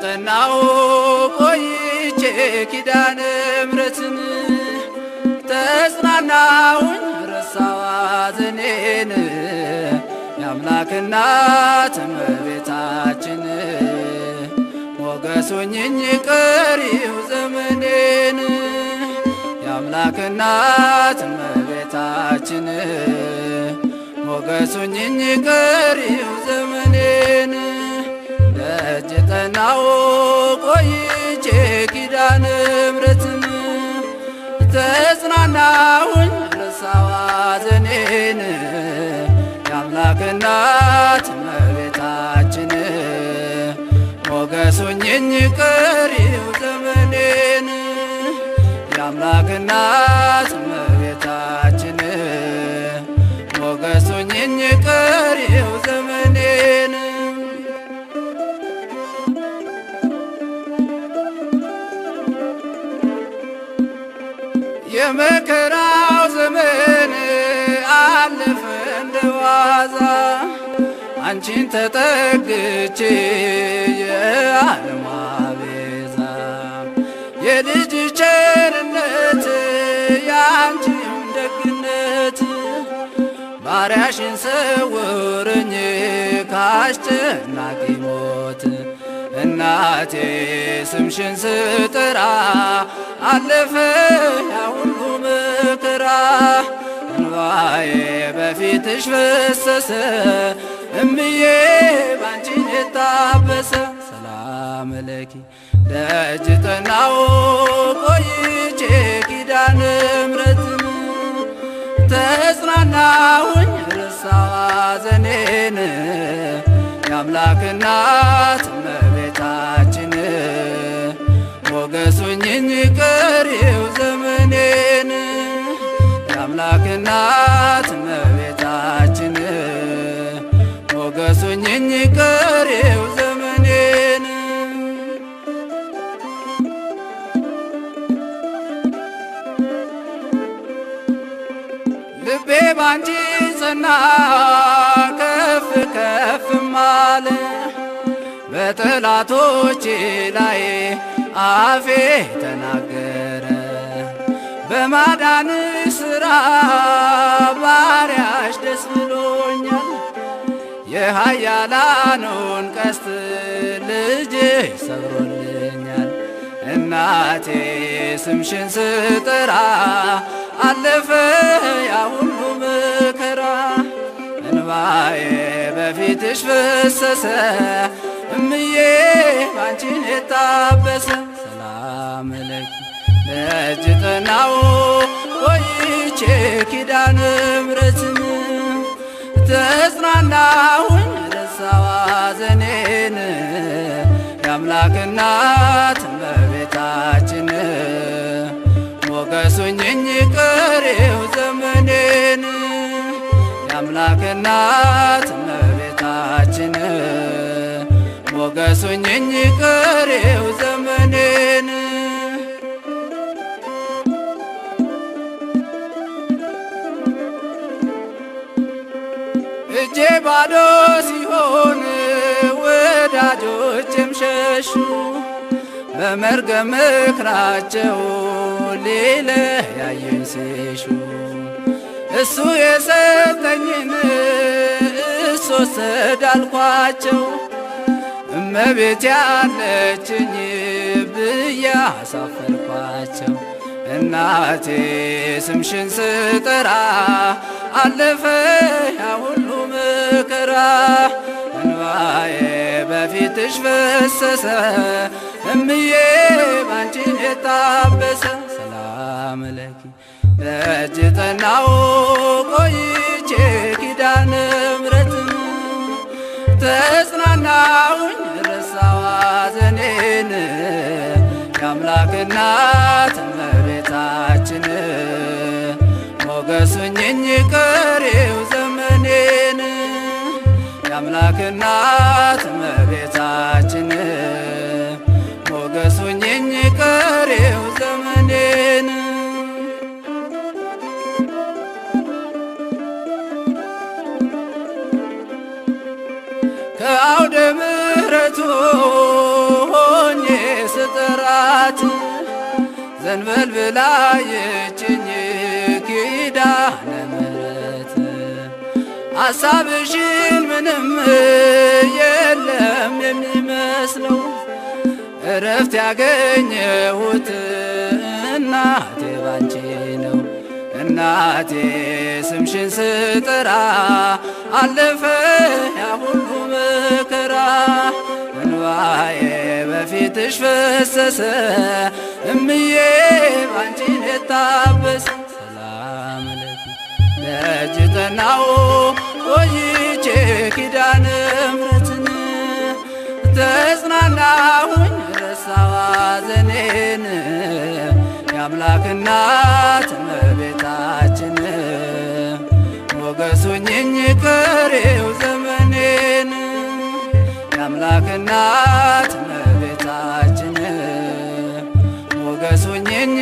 ጠናው ቆይቼ ኪዳነ ምሕረትን ተጽናናሁኝ ረሳሁ ሐዘኔን የአምላክ እናት እመቤታችን ሞገሱኝኝ ቀሪው ዘመኔን የአምላክ እናት እመቤታችን ሞገሱኝኝ ቀሪው ዘመኔን ደጅ ጠናው ቆይቼ ኪዳነ ምሕረትን ተጽናናሁኝ ረሳሁ ሐዘኔን የአምላክ እናት እመቤታችን ሞገሱኝኝ ቀሪው ዘመኔን የአምላክ እናት እመቤታችን ሞገሱኝኝ ቀሪው ዘመኔን የመከራው ዘመን አለፈ እንደዋዛ አንቺን ተጠግቼ የዓለሟ ቤዛ የልጅ ቸርነት ያንቺም ደግነት ባሪያሽን ሰውረኝ ካስጨናቂ ሞት እናቴ ስምሽን ስጠራ አለፈ ያ ሁሉ መከራ እንባዬ በፊትሽ ፈሰሰ እምዬ ባንቺ የታበሰ ሰላም ለኪ ደጅ ጠናው ቆይቼ ኪዳነ ምሕረትን ተጽናናሁኝ ረሳሁ ሐዘኔን የአምላክ እናት እመቤታችን ሞገሱኝኝ ቀሪው ዘመኔን የአምላክ እናት እመቤታችን ሞገሱኝኝ ቀሪው ዘመኔን ልቤ ባንቺ ጸና ከፍ ከፍ አለ በጠላቶቼ ላይ አፌ ተናገረ በማዳንሽ ሥራ ባሪያሽ ደስ ብሎኛል የኃያላኑን ቀስት ልጅሽ ሰብሮልኛል እናቴ ስምሽን ስጠራ አለፈ ያ ሁሉ መከራ እንባዬ በፊትሽ ፈሰሰ እምዬ ባንቺን የታበሰ ሰላም ለኪ ደጅ ጠናው ቆይቼ ኪዳነ ምሕረትን ተጽናናሁኝ ረሳሁ ሐዘኔን የአምላክ እናት እመቤታችን ሞገሱኝኝ ቀሪው ዘመኔን የአምላክ እናት እመቤታችን ሞገሱኝኝ ቀሪው ዘመኔን እጄ ባዶ ሲሆን ወዳጆቼም ሸሹ በመርገም ምክራቸው ሊለያዩኝ ሲሹ እሱ የሰጠኝን እሱ ወሰደ አልኳቸው እመቤቴ ያለችኝ ብዬ አሳፈርኳቸው እናቴ ስምሽን ስጠራ አለፈ ያ ሁሉ መከራ እንባዬ በፊትሽ ፈሰሰ እምዬ ባንቺን የታበሰ ሰላም ለኪ ደጅ ጠናው ቆይቼ ኪዳነ ምሕረትን ተጽናናሁኝ ረሳሁ ሐዘኔን የአምላክ እናት እመቤታችን ሞገሱኝኝ ቀሪው ዘመኔን የአምላክ እናት እመቤታችን ሞገሱኝኝ ቀሪው ዘመኔን ከአውደ ምሕረቱ እናት፣ ዘንበል ብላ የችኝ ኪዳነ ምሕረት። አሳብሽን ምንም የለም የሚመስለው፣ እረፍት ያገኘሁት እናቴ ባንቺ ነው። እናቴ ስምሽን ስጠራ አለፈ ያ ሁሉ መከራ፣ እንባዬ በፊትሽ ፈሰሰ፣ እምዬ ባንቺ የታበሰ። ሰላም ለኪ ደጅ ጠናው ቆይቼ ኪዳነ ምሕረትን፣ ተጽናናሁኝ ረሳዋ ሐዘኔን፣ የአምላክ እናት እመቤታችን ሞገሱኝኝ ቀሪው ዘመኔን። የአምላክ እናት እመቤታችን ሞገሱኝኝ